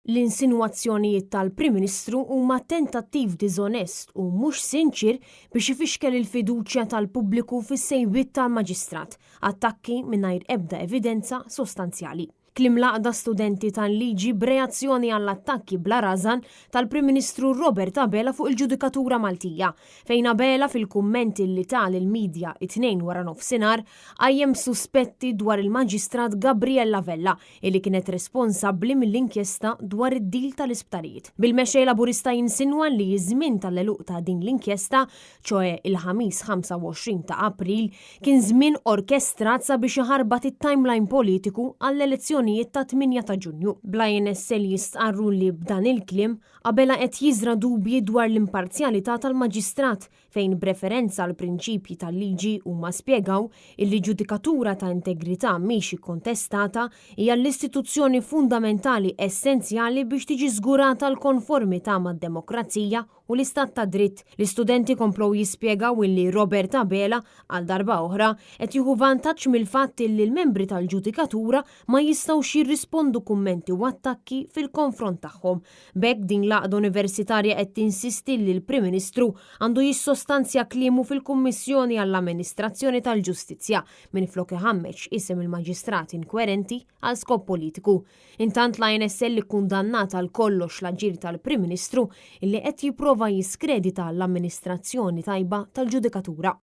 L-insinwazzjonijiet tal-Prim Ministru huma tentattiv diżonest u mhux sinċier biex ifixkel il-fiduċja tal-pubbliku fis-sejbiet tal-Maġistrat, attakki mingħajr ebda evidenza sostanzjali. Kliem l-Għaqda Studenti tal-Liġi b'reazzjoni għall-attakki bla rażan tal-Prim Ministru Robert Abela fuq il-ġudikatura Maltija, fejn Abela fil-kummenti li ta lill-midja it-Tnejn waranofsinhar qajjem suspetti dwar il-Maġistrat Gabriella Vella illi kienet responsabbli mill-inkjesta dwar id-deal tal-isptarijiet. Bil-Mexxej Laburista jinsinwa li ż-żmien tal-għeluq ta' din l-inkjesta, ċoe il-Ħamis 25 ta' April, kien żmien orkestrat sabiex iħarbat it-timeline politiku għall-elezzjonijiet tat-8 ta' Ġunju. Bl-INSL jistqarru li b'dan il-kliem, Abela qed jiżra' dubji dwar l-imparzjalità tal-Maġistrat fejn b'referenza għall-prinċipji tal-liġi huma spjegaw illi ġudikatura ta' integrità mhix ikkontestata hija l-istituzzjoni fundamentali essenzjali biex tiġi żgurata l-konformità mad-demokrazija u l-istat tad-dritt. L-istudenti komplew jispjegaw illi Robert Abela, għal darba oħra, qed jieħu vantaġġ mill-fatt illi l-membri tal-ġudikatura ma jistgħux jirrispondu kummenti u attakki fil-konfront tagħhom. B'hekk din l-għaqda universitarja qed tinsisti li l-Prim Ministru għandu jissostanzja kliemu fil-Kummissjoni għall-Amministrazzjoni tal-Ġustizzja minflok iħammeġ isem il-Maġistrat inkwerenti għal skop politiku. Intant l-INSL ikkundannat għal kollox l-aġir tal-Prim Ministru illi qed jipprova jiskredita l-amministrazzjoni tajba tal-ġudikatura.